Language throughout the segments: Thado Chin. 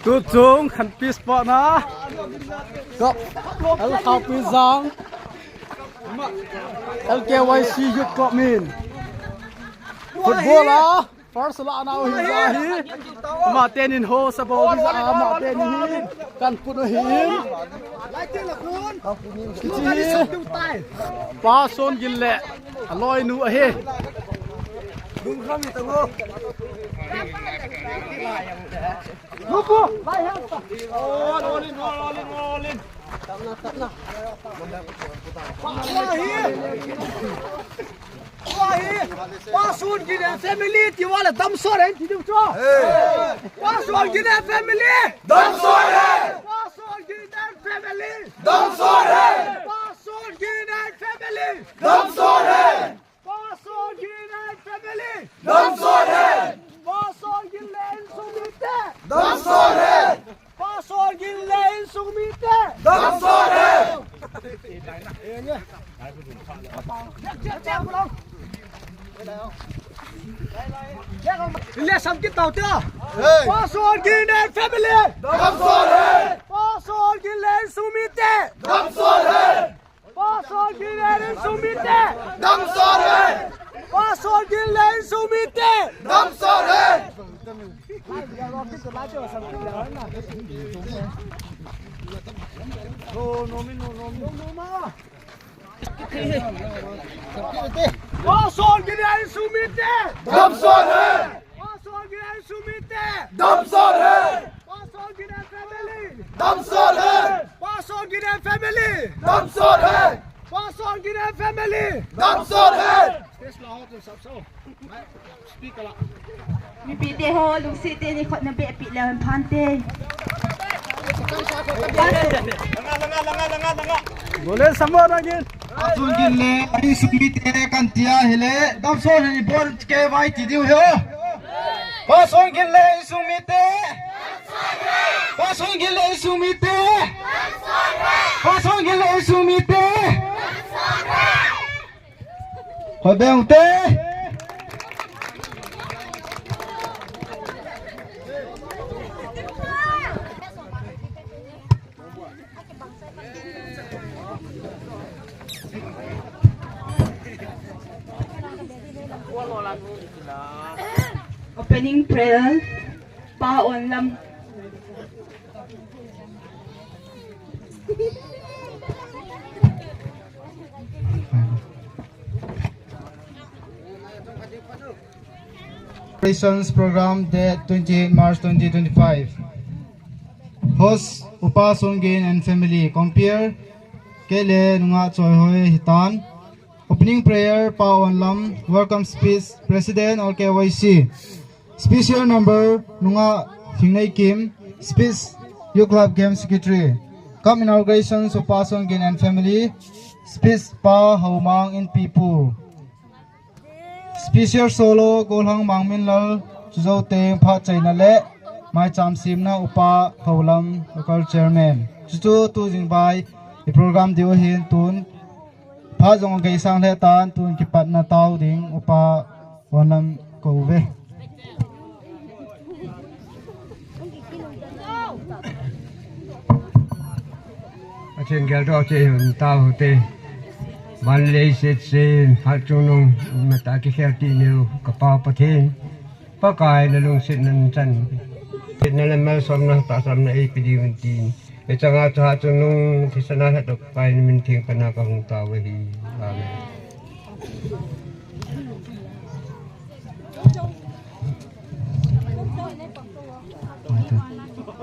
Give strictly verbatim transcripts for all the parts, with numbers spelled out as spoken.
Tu chung khan peace spot na. Kap. Al Khapi Jang. L K Y C Youth Club min. Football a. First la ana u hi ja hi. Ama tenin ho sa bol hi ja, ama tenin hi. Kan put u hi. Kichi hi. Pa Songin le aloi nu ahi. Lupu, lai ha. All in, all in, all in. Wahi, Pa Songin and family, ti wala damsot hai, ti diu cho. Pa Songin and family. Damsot hai. Pa Songin and family. Damsot hai. Pa Songin and family. Damsot hai. Pa Songin and family. Damsot hai. Pa Songin le insung mite. Damsot hai. Pa Songin le insung mite. Damsot hai. Le sam kit tau tia. Hey. Pa Songin and family. Damsot hai. Pa Songin le insung mite. Damsot hai. Pa Songin le insung mite. Damsot hai. Pa Songin le insung mite. Damsot hai. Pa Songin le insung mite. Damsot hai. Pa Songin le insung mite. Damsot hai. Pa Songin and family. Damsot hai. Pa Songin and family. Damsot hai. Pa Songin and family. Damsot hai. Speaker la. Mipi te ho, lungset teni khut na beh peh le hon phante. Bole sambo na gin. Pa Songin le insung mite kan tia hile. Damsot hai bol ke vai ti diu ho. Pa Songin le insung mite. Pa Songin le insung mite. Pa Songin le insung mite. Khut beng u te. Opening prayer, Pa Onlam. Celebrations program, date twenty-eight March twenty twenty-five. Host, Upa Songin and family. Compere, Kele Nunga Choi Hoi Hitan. Opening prayer, Pa Onlam. Welcome speech, President, L K Y C. Special number, Nunga Thingneikim. Speech, Youth Club Game Secretary. Cup inauguration, Upa Songin and family. Speech, Pa Haomang in Pipu. Special solo, Golhang Mangminlal, Chujouteng phat chaina le maicham semna Upa Haolam, local chairman. Chuchu tu jingvai i program diu ahin tun phat jong gei sang le tan tun kipatna tao ding Upa Onlam kou ve. Pathen geldoh cheh un tao te. Van leiset sen, hat chungnung, mata kikhel ti neu, ka Pa Pathen. Pakai nalungsetna chan. Setna le malsomna, tahsanna eipe diu vin tin. Hiche chunga chu hat chungnung, thisan a lhatdoh Pakai namin theng pana kahung tao ahi. Amen.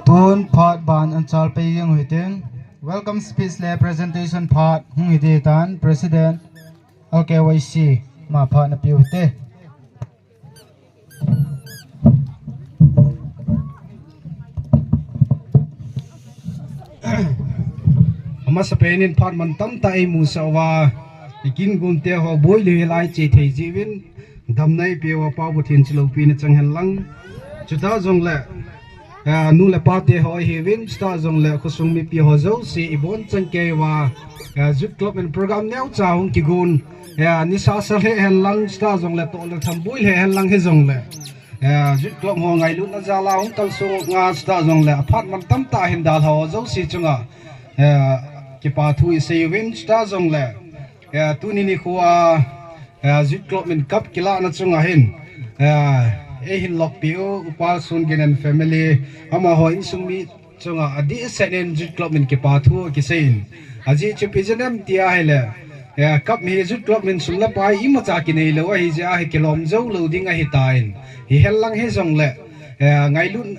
Tun phat ban anchal pei jeng u hitin, welcome speech le presentation phat hung hiti tan, President L K Y C, ama phat napeh u hite. Amasapen in phat mantam tah eimusah uva, i kin gumte ho boi le lai che thei jeh uvin, damna eipeh uva Pa Pathen chu loupina chang hen lang. Chuti jongle, Eh, nu le pa te ho ihiuvin, chutah jongle khosung mipi ho jouse ibon chan keiuva, eh, Youth Club in program neocha hung kigon, eh, nisa sa lheh henlang, chutah jongle toh le tham boi lheh henlang hijongle, eh, Youth Club ho ngailutna jal a hung kalsong a, chutah jongle aphat man tamtah hin dalha ho jouse chunga, eh, kipa thu iseiuvin, chutah jongle, eh, tuni nikho a, eh, Youth Club in cup kilahna chunga hin, eh, eihin loppi u Upa Songin and family, amaho insung mi chunga adehset in Youth Club in kipa thu akiseiyin. Ajeh chu ipi jeh ham tia ahile, eh, cup hi Youth Club in sum le pai imacha kinei lou ahi jeh a hi kilom jou lou ding ahitan. Hihenlang hijongle, eh, ngailut,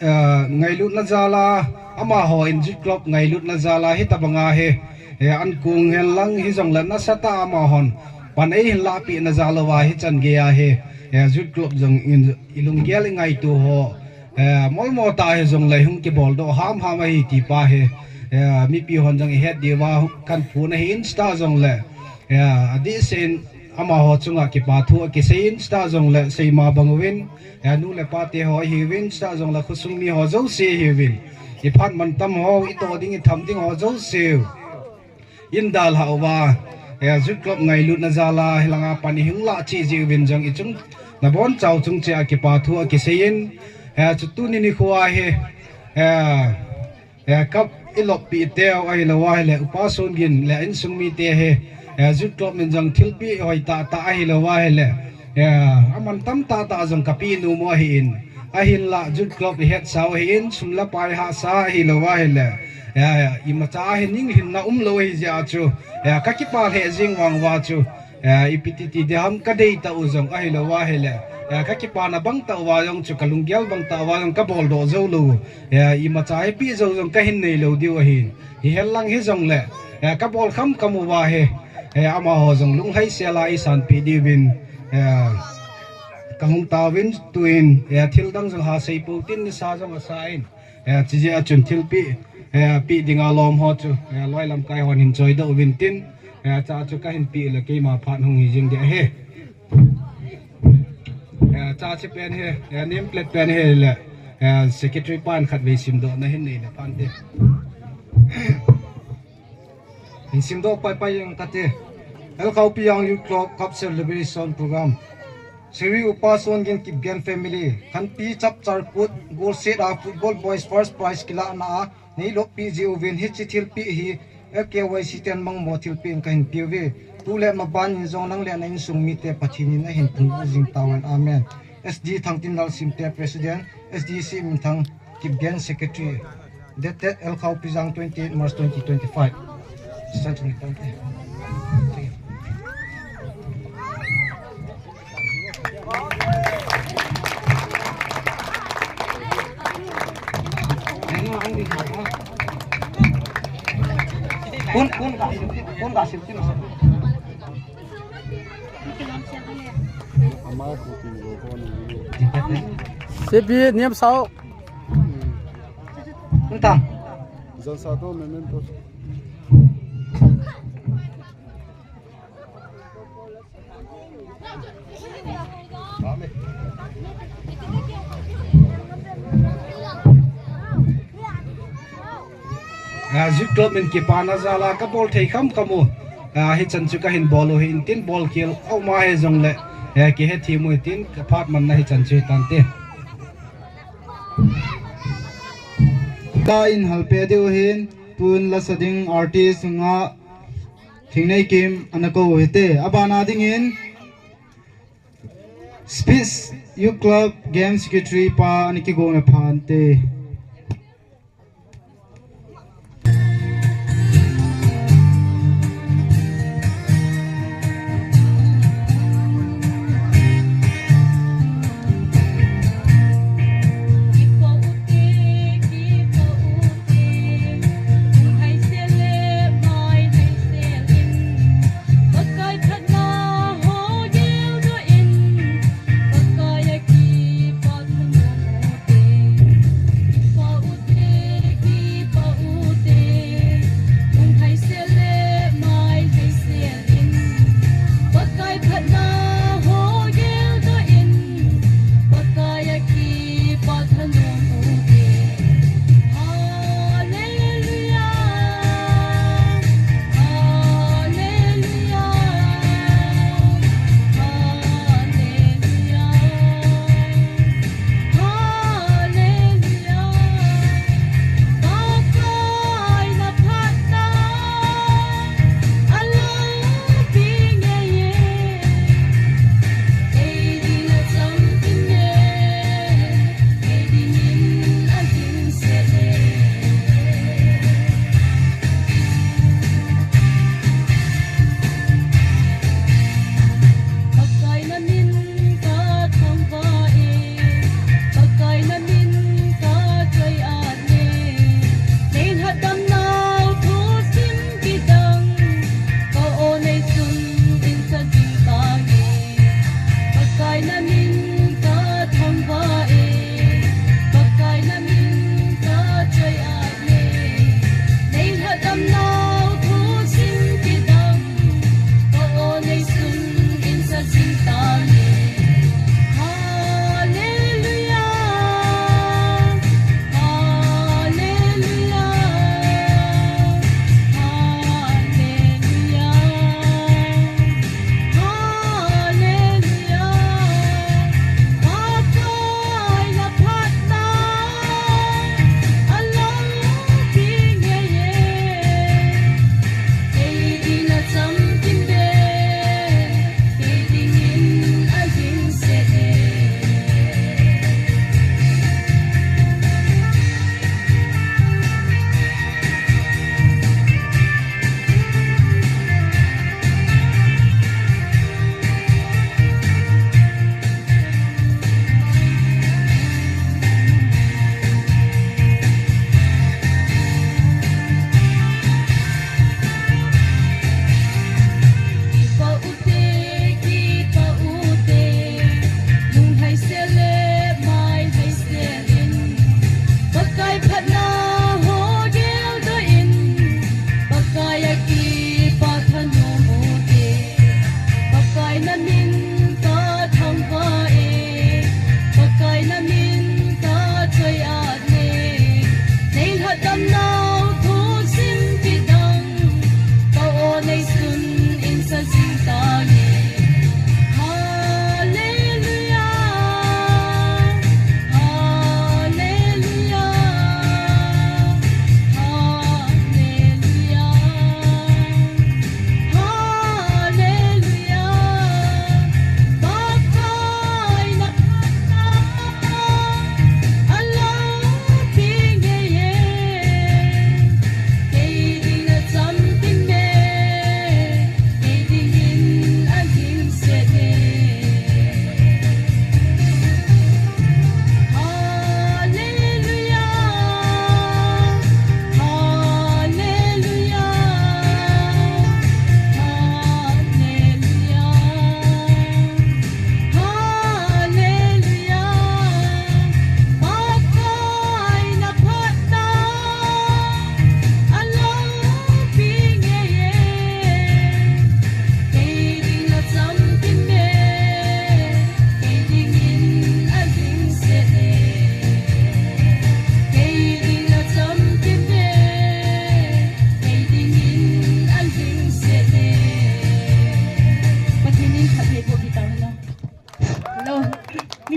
eh, ngailutna jal a, amaho in Youth Club ngailutna jal a hitobang a hi, eh, ankong henlang hijongle nasatah a amahon pan eihin lahpeh na jal uva hichan gei a hi, eh, Youth Club jong in ilunggel ingaito ho, eh, molmo tah hijongle hung kibol doh hamham ahi ti pa hi, eh, mipi hon jong ihet diuva kahin phon ahin, chutah jongle, eh, adehset in amaho chunga kipa thu akiseiyin, chutah jongle seima bang uvin, eh, nu le pa te ho ihiuvin, chutah jongle khosung mi ho jouse ihiuvin, iphat man tam ho, itoh ding itham ding ho jouse u in dalha uva, eh, Youth Club ngailutna jal a hilanga pan ihung lah cheh jeh uvin jong ichung nabonchau chung cheh a kipa thu akiseiyin, eh, chu tuni nikho a hi, eh, eh, cup iloppeh teu ahilou ahile Upa Songin le insung mite hi, eh, Youth Club in jong thilpeh hoi tahtah ahilou ahile, eh, aman tam tahtah jong kapeh nom u ahin. Ahinla Youth Club ihetsau ahin, sum le pai hahsa ahilou ahile, eh, imacha hi ninglhinna umlou ahi jeh a chu, eh, kakipa lheh jeng vang uva chu, eh, ipi titi ding ham kadei tah u jong ahilou ahile, eh, kakipana bang tah uva jong chu, kalunggel bang tah uva jong kaboldoh joulou, eh, imacha ipeh jou jong kahin neilou diu ahin. Hihenlang hijongle, eh, kabol khamkham uva hi, eh, amaho jong lunglhaisel a eisanpeh diuvin, eh, kahung tauvin, tun, eh, thildang jong hasei pou tin, nisa jong asa in, eh, chujeh a chun thilpeh, eh, peh dinga lom ho chu, eh, loi lamkai hon hin choidoh uvin tin, eh, cha chu kahin peh le keima phat hung hijeng ding ahi. Eh, cha che pen hi, eh, name plate pen hile, eh, secretary pan khatvei simdohna hin neile phante. Hin simdoh paipai jeng kate. L Khaopijang Youth Club Cup Celebration Program. Shri Upa Songin Kipgen family, Khanpi Chapchar Kut, goal set a Football Boys first prize kilahna a neiloppeh jeh uvin hiche thilpeh hi L K Y C ten mangmo thilpeh in kahin peuve. Tule maban in jong nang le na insung mite Pathen in ahin pung jing tahen. Amen. S D Thangtinlal Simte, President, S D C Minthang Kipgen, Secretary. Dated L Khaopijang, twenty-eight March twenty twenty-five. Kun, kun ka, kun ka sim sim. Sebi niam sao. Entang. Zan sa to memento. Ah, Youth Club in kipana jal a kabol thei khamkham u. Ah, hichan chu kahin bol u ahin tin, bol khel aum a hijongle, eh, kihethem u hitin, kaphat manna hichan chu hitante. Ka in halpeh diu ahin, tun lasa ding artist nga Thingneikim ana kou u hite. Abana dingin Speech Youth Club Game Secretary pa ana kigon le phante.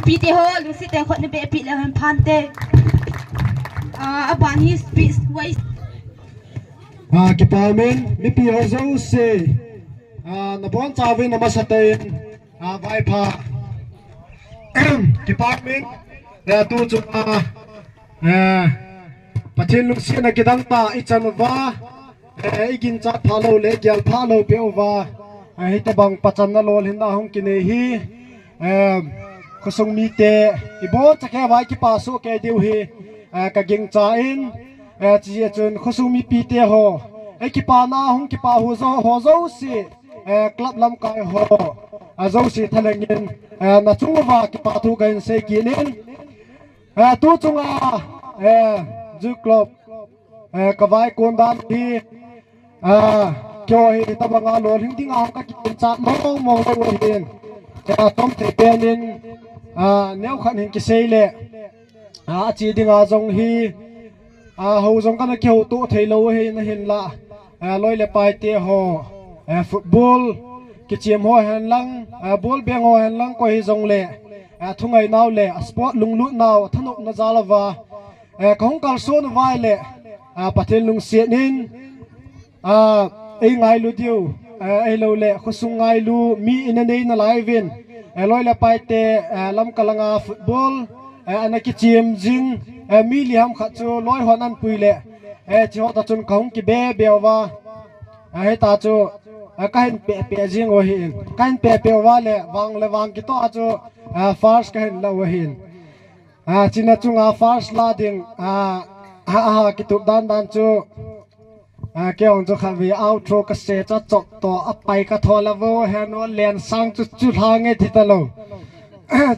Pite ho, lungset tah in khut na beh peh leu hen phante. Ah, aban hi speech wise. Ah, kipah umin, mipi ho jouse. Ah, nabonchauvin amasa tah in. Ah, vaipha. Kipah umin, eh, tu chunga, eh, Pathen lungsetna kidang tah ichan uva, eh, iginchat phalou le, igelphalou peh uva, eh, hitobang pachatna lolhinna hung kinei hi, eh, khosung mite, ibonchauva ikipa soh kei diu hi, eh, kagingchan, eh, chujeh chun khosung mipite ho, eh, kipana hung kipah ho jo, ho jouse, eh, club lamkai ho, a jouse thalhengin, eh, nachung uva kipa thu kahin sei kit in, eh, tu chunga, eh, Youth Club, eh, kavaikon dan hi, ah, keiho hi hitobanga lolhing dinga hung kakiginchat mong mong lou ahin. Eh, atom thei penin, ah, neokhat hin kisei le, ah, ache dinga jong hi, ah, hou jong kana kihouto theilou ahin ahinla, ah, loi le paite ho, eh, football kichem ho hen lang, ah, ball beng ho hen lang koi hijongle, ah, thungai nau le, ah, sport lunglut nau, thanopna jal uva, eh, kahung kalson uva le, ah, Pathen lungset in, ah, eingailu diu, eh, ahilouleh khosung ngailu mi ina nei nalai uvin, eh, loi le paite, eh, Lamka langa football, eh, ana kichem jing, eh, mi li ham khat chu loi hon ahin pui le, eh, hiche ho tah chun kahung kibe be uva, eh, hita chu, eh, kahin peh peh jing u ahin, kahin peh peh uva le vang le vang kitoh a chu, eh, first kahin la u ahin. Ah, chuna chunga first la ding, ah, ah, ah, kitup dan dan chu, ah, kei jong chu khatvei outro kasei chu chop toh, apai katho lou vo, henu len sang chu chu lha nge thi talou.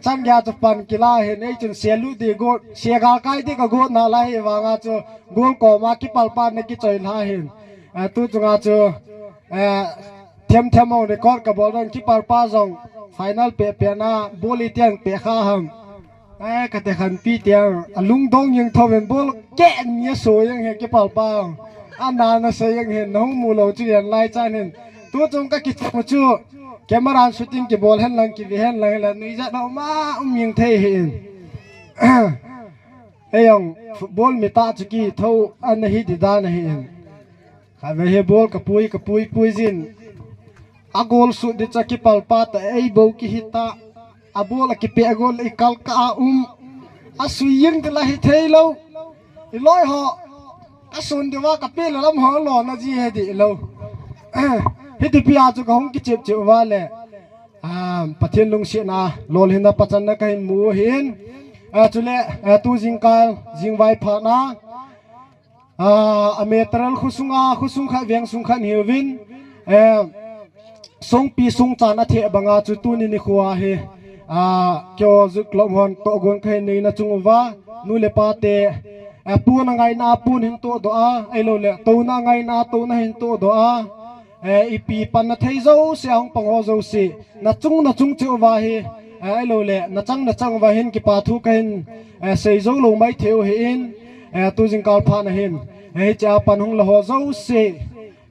Chang gei a chu pan kila hin, ei chun selu di got, se galkai di kagot nalai hi vanga chu, goal koma kipalpa na kichoi lha hin. Ah, tu chunga chu, ah, them them jong record kabol dan kipalpa jong final peh peh na, ball itiang peh kha ham. Eh, kate khanpi tiang, alungdong jeng thouvin ball keh ni aso jeng hi kipalpa. Ana nasa jeng hin, nahung mu lou chu jan lai chan hin. Tu chung kakichep u chu, camera shooting kibol hen lang, kive hen lang, la nuijat na uma um jeng thei hin. Ei jong, football mi tah chu kitho ana hi di dan ahin. Khatvei hi ball kapui, kapui, pui jin. A goal sut di chu kipalpa ta, ei bou kihi ta. A ball a kipeh a goal i kal kah a um. A sui jeng di la hithei lou. I loi ho. Ka sun di uva kapeh le lam ho lona ji he di lou. Hiti pi a chu kahung kichep chep uva le. Ah, Pathen lungsetna, lolhinna pachatna kahin mu u ahin. Ah, chule, ah, tu jingkah, jingvai phat na. Ah, a material khosunga, khosung khat veng sung khat hiuvin, eh, songpi songchan atheh banga chu tuni nikho a hi, ah, keiho Youth Club hon tohgon kahin nei na chung uva, nu le pa te, eh, pon angaina a pon hin tohdoh a, ahilouleh, touna angaina a touna hin tohdoh a, eh, ipi panna thei jouse, ahung pang ho jouse, nachung, nachung cheh uva hi, eh, ahilouleh, nachang, nachang uva hin kipa thu kahin, eh, sei jou lou maithei u ahin, eh, tu jingkah phat na hin, eh, hiche a pan hung la ho jouse,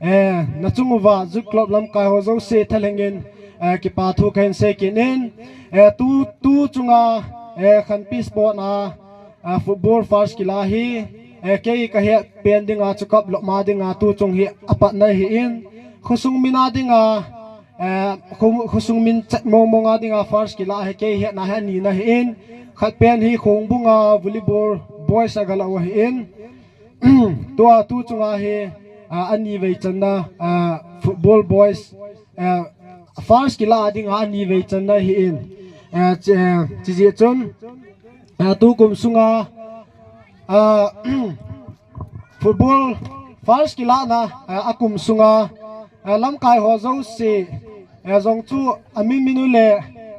eh, nachung uva, Youth Club lamkai ho jouse, thalhengin, eh, kipa thu kahin sei kit in, eh, tu, tu chunga, eh, Khanpi Sport a, ah, football first kila hi, eh, kei kahet pen dinga chu kaplop ma dinga tu chung hi apatna ahin, khosung min a dinga, eh, kho-, khosung min chet mong mong a dinga first kila hi kei hetna hi anina ahin, khat pen hi Khongbung a volleyball boys a gala u ahin, tua tu chunga hi, ah, anivei channa, ah, football boys, eh, first kila a dinga anivei channa ahin, eh, che-, eh, chujeh chun, ah, tukum sunga, ah, football first kilahna, ah, akum sunga, ah, lamkai ho jouse, eh, jong chu amin min u le,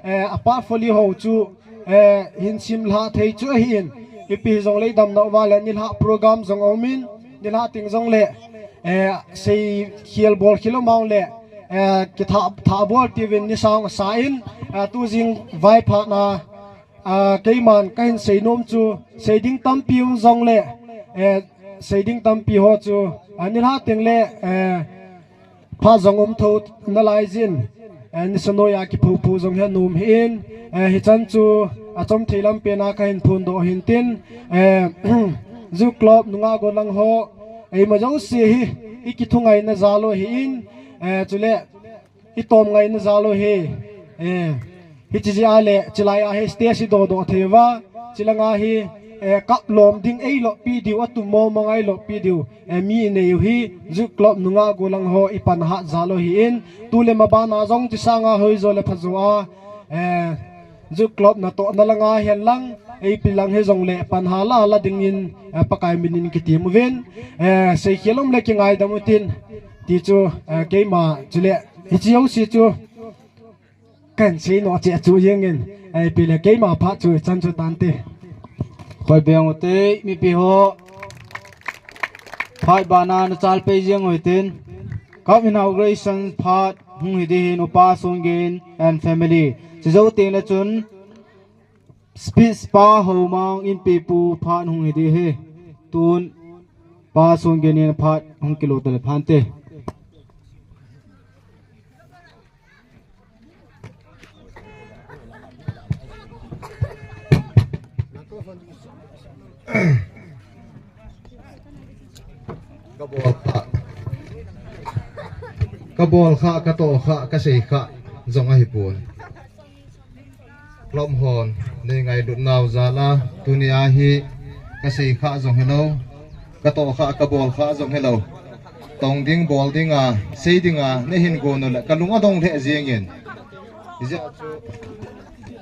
eh, a portfolio ho chu, eh, hin simlha thei chu ahin, ipi hijongle damna uva le nilhah program jong aumin, nilhah teng jongle, eh, seikhel bolkhel um a le, eh, kitha, thah bol tiuvin nisa jong asa in, eh, tu jingvai phat na, ah, keiman kahin seinom chu, seiding tampi um jongle, eh, seiding tampi ho chu, ah, nilhah teng le, eh, phat jong um tho nalai jin, eh, nisa noiya kiphu phu jong hi anom ahin, eh, hichan chu, Achom thei lam pen a kahin phondoh hin tin, eh, Youth Club nungah gollhang ho, eima jouse hi, i kithungaina jal u ahin, eh, chule, i tomngaina jal u ahi, eh, hiche jeh a le, chulai a hi stage hi dodoh thei uva, chulanga hi, eh, kap lom ding ei loppi diu, atum mong mong a ei loppi diu, eh, mi i nei u hi, Youth Club nungah gollhang ho i pan hat jal u ahin, tu le ma bana jong chu sanga hoijo le phajo a, eh, Youth Club natohna langa hen lang, eipi lang hijongle pan hala la dingin, eh, Pakai minin kitem uvin, eh, seikhel um le kingaidam u tin, ti chu, eh, keima chule, hiche jouse chu, kahin sei nom cheh chu jengin, eh, ipi le keima phat chu ichan chu tante. Khoi beng u te, mipi ho. Phat bana nachal pei jeng u hitin. Cup inauguration phat hung hi ding ahin, Upa Songin and family. Chujou teng le chun, Speech pa Haomang Inpipu phat hung hi ding ahi. Tun Pa Songin in phat hung kilo tale phante. Kabol kha, kabol kha, katoh kha, kasei kha jong ahipon. Club hon nei ngailut nau jal a, tunia hi kasei kha jong hilou, katoh kha, kabol kha jong hilou. Tong ding, bol ding a, sei ding a, neihin gon u le, kalung adong lheh jengin. Hijeh a chu,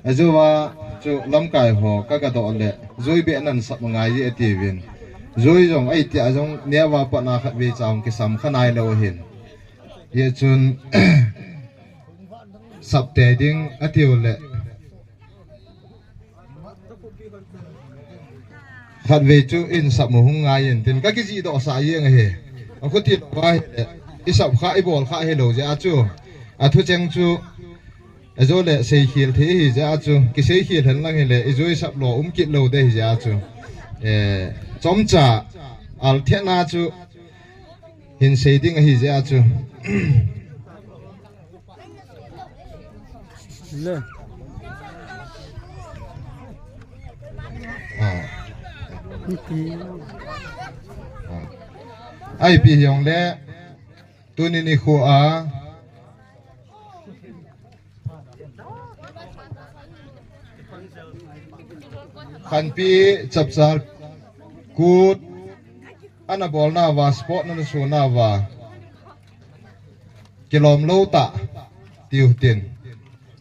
ajeh a chu lamkai ho kagadoh le, joi beh nan sap ngai e atiuvin. Joi jong ahi tia jong neo a pat na khatvei cha hung kisam kha nailou ahin. Hijeh chun, sap tei ding atiu le, khatvei chu in sap mo hung ngai in tin kakijih doh sah jeng ahi. Akhuti lou va hile, i sap kha, i bol kha hilou jeh a chu, athu cheng chu, ajou le seikhel thei ahi jeh a chu, kiseikhel hen lang hile, i joi sap lou um kit lou ding ahi jeh a chu, eh, chomcha al thei na chu, hin sei ding ahi jeh a chu. Le. Ah. Ipi. Ah. Ipi hijongle, tuni nikho a, Khanpi Chapchar Kut ana bolna uva, sport ana suna uva, kilom lou tah, tiu hitin.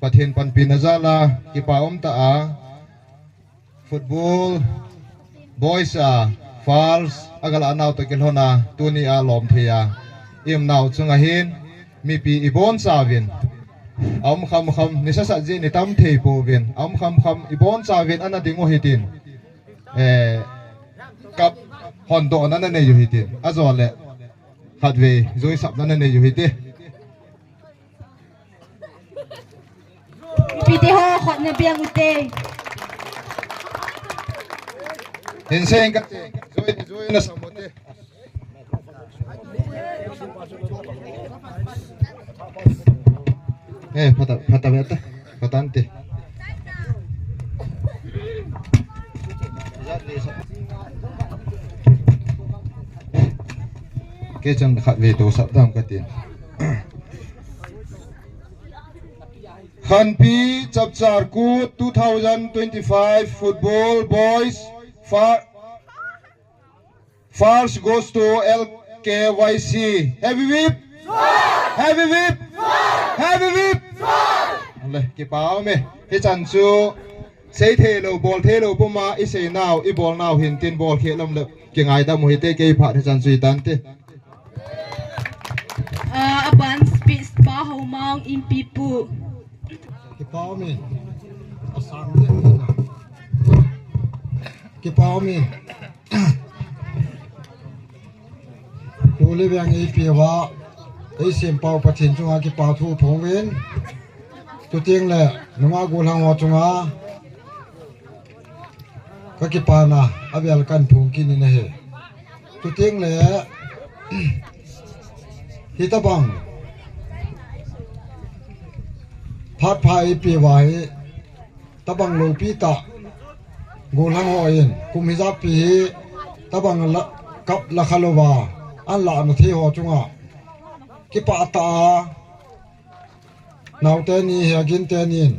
Pathen panpina jal a, kipa um tah a, football, boys a, first, agalah nau toh kilhon a, tuni a lom thei a, i um nau chunga hin, mipi i bonchauvin, a um kham kham, ni sasat jeh ni tam thei pouvin, a um kham kham, i bonchauvin ana ding u hitin. Eh, cup hondohna nanei u hitin. Ajole, khatvei, joi sapna nanei u hite. Mipi te ho, khut nabeng u te. Hin sei inge, joi, joi na sam u te. Eh, phata, phata beta, phata ante. Kei chun khatvei tou sap dam katin. Khanpi Chapchar Kut two thousand twenty-five Football Boys, fir-, first goes to L K Y C. Heavy whip! Heavy whip! Heavy whip! Ale, kipa ume. Hichan chu, sei thei lou, bol thei lou puma, i sei nau, i bol nau hin tin bol khel lom le, kingaidam u hite, kei phat hichan chu hitante. Ah, aban speech pa Haomang Inpipu. Kipa ume. Asang te na. Kipa ume. Pu le veng eipeuva, eisempau Pathen chunga kipa thu phong uvin. Chuteng le, nungah gollhang ho chunga, kakipana, avel kahin phong kit in ahi. Chuteng le, hitobang, phat pha eipeuva hi, Tabang loupi tah gollhang ho in kum hijat pi hi tabang la, kap la kha louva an lahna thei ho chunga kipah tah a naote ni hi agin tenin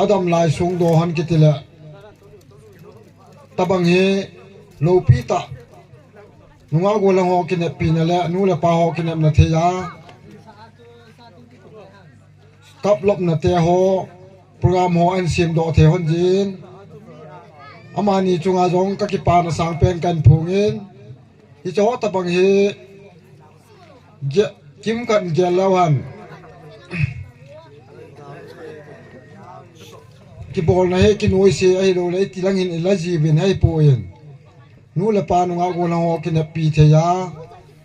adam lai sung do hon kiti le tabang hi loupi tah nungah gollhang ho kineppina le nu le pa ho kinepna thei a kap lopna te ho program ho an sem doh thei hon jin. Amani chunga jong ka kipana sang pen kan phungin. Hiche ho tabang hi ge, kim kan gel lou han. Kibolna hi kinoise ahilou le iti lang hin ila jiuvin ahi poi. Nu le pa nungah gollhang ho kineppi thei a,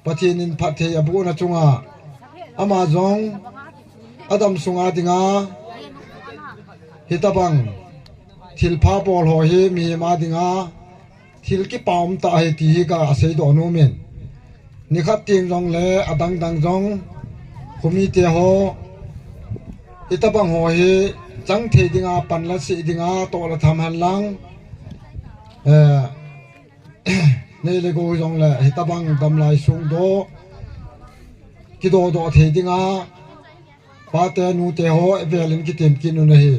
Pathen in phatthei abohna chunga ama jong adam sunga dinga hitabang thilpha bol ho hi mihem a dinga thil kipa um tah ahi ti hi ka seidoh nom in. Nikhat teng jong le adang dang jong khomite ho hitabang ho hi chang thei dinga pan la sih dinga toh la tham hen lang. Eh, nei le gou jong le hitabang damlai sung do kidodoh thei dinga pate nute ho velin kitem kit un ahi.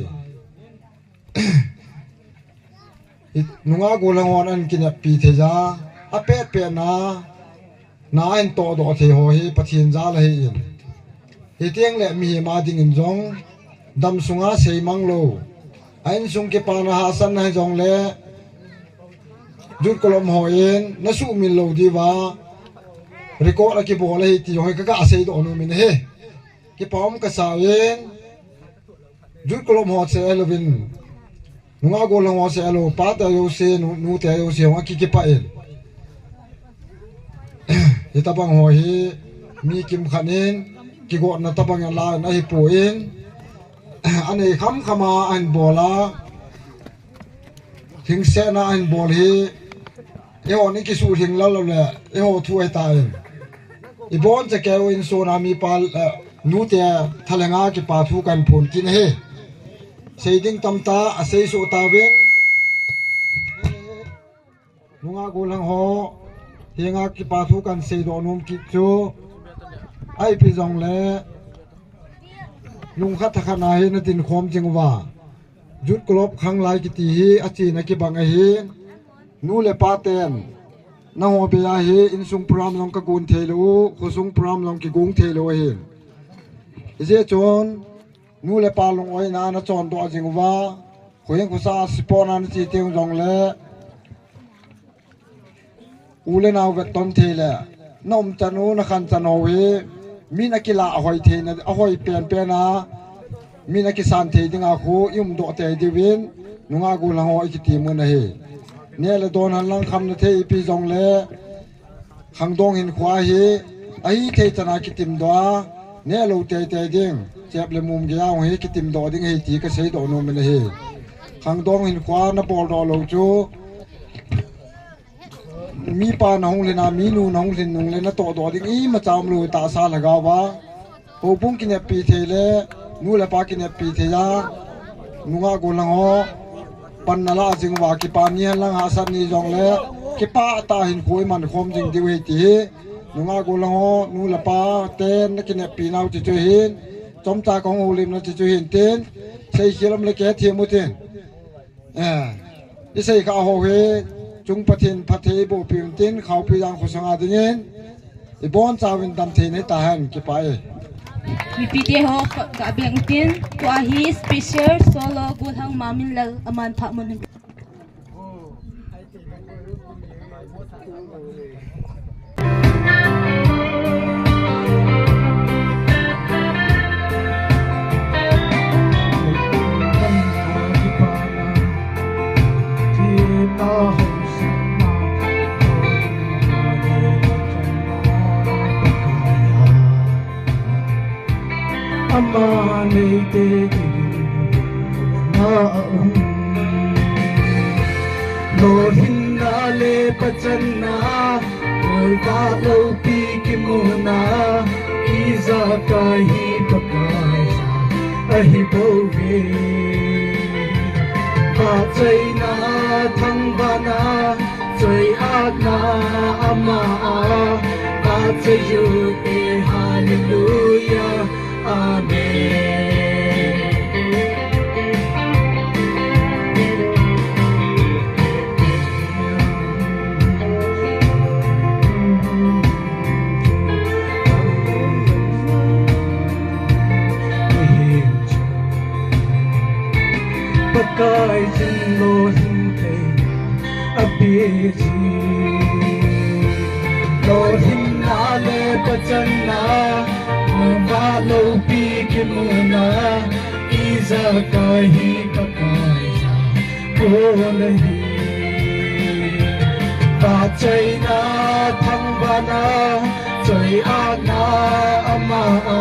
Nungah gollhang hon an kineppi thei a, apet pet na, na an tohdoh thei ho hi Pathen jal ahi in. Hitiang le mihem a dingin jong, dam sunga seimang lou. A insung kipana hahsatna hi jong le, Youth Club ho in, na sumil lou diuva, record a kibol ahi ti jong hi ka, ka seidoh nom in ahi. Kipa um ka sa in, Youth Club ho seh louvin, nungah gollhang ho seh lou, pate jouse, nu, nute jouse, hung akikipah in. Hitabang ho hi, mi kimkhat in, kigotna tabang a la in ahi poi. Anei kham kham a ahin bol a, hingsetna ahin bol hi, eiho ni kisuhlhing lal lou le, eiho thu ahi tan. Ibon cha keu in sona mipa, eh, nute thalenga kipa thu kan phon kit ahi. Sei ding tamtah, asei soh tauvin. Nungah gollhang ho, henga kipa thu kan seidoh nom kit chu. Ahi pi jong le, nung khat tha khat na hi na dinkhom jing uva. Youth Club khanglai kiti hi achena kibang ahi. Nu le pa ten, nangho bei a hi insung program jong ka gon thei lou, khosung program jong kigong thei lou ahi. Hijeh chun, nu le pa lung-oina na chondoh jing uva, khoheng khosa support na na che teng jong le, u le nao vetton thei le, na umchan u, na khanchan u hi, min akilah ahoi theina, ahoi penpen a, min akisan thei dinga khu i umdoh tei diuvin, nungah gollhang ho i kitem u ahi. Neh le don hen lang khamna thei ipi jong le, khangdong hinkho hi, ahithei chan a kitimdoh a, neh lou teitei ding, chep le mum gei a hung hi kitimdoh ding ahi ti ka seidoh nom in ahi. Khangdong hinkho na boldoh lou chu, mipa na hung lhin a, minu na hung lhin nung le na tohdoh ding imacha umlou tahsa lhagao a. Houbung kineppi thei le, nu le pa kineppi thei a, nungah gollhang ho, pan na la jing uva kipa ni hen lang hahsat ni jong le, kipah tah hinkho i man khom jing diu ahi ti hi, nungah gollhang ho, nu le pa, ten na kineppi nau ti chu hin, chomcha ka hung houlimna ti chu hin tin, seikhel um le kithem u tin. Eh, i seikhah ho hi, chung Pathen phatthei boh piu tin, Khaopi Jang khosung a dingin, i bonchauvin damthei nei tahen, kipah e. Mipite ho ka, ka beng tin, tua hi special solo gollhang Maminlal aman phah mun. Ama neite na um. Lolhinna le pachanna, Golpa loupi kimuna, ijakai hi Pakai ja ahi bouve. Achaina thangvahna, choi-atna ama a, achaiyuh e, hallelujah, amen. Pakaiyin lolhin theina apeh jin. Lolhinna le pachanna, vahloupi kimuna, ijakai hi Pakaiya kon ahi. Vahchoina thangvahna, choi-atna ama a,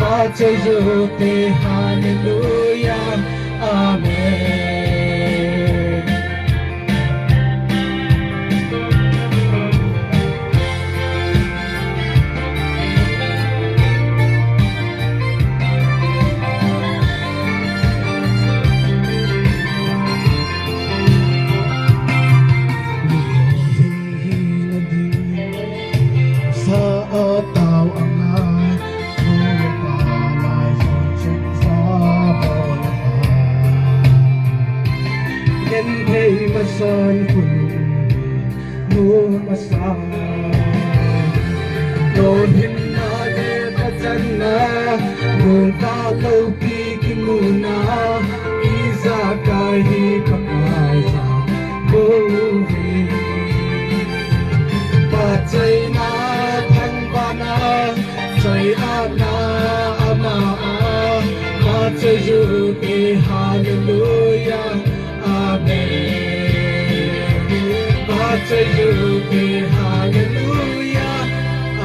vahchoi jote, hallelujah, amen. Sa a tao anga, nu le pa lai jong chung sa bol a. Genthei masan khun nu masa. Lolhinna le pachanna, nungta loupi kimuna, ijakai hi Pakaiya kon ahi. Vahchoina thangvahna, choi-atna ama a, vahchoi jote, hallelujah, amen. Vahchoi jote, hallelujah,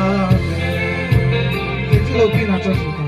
amen. Kiti loupina choi jote.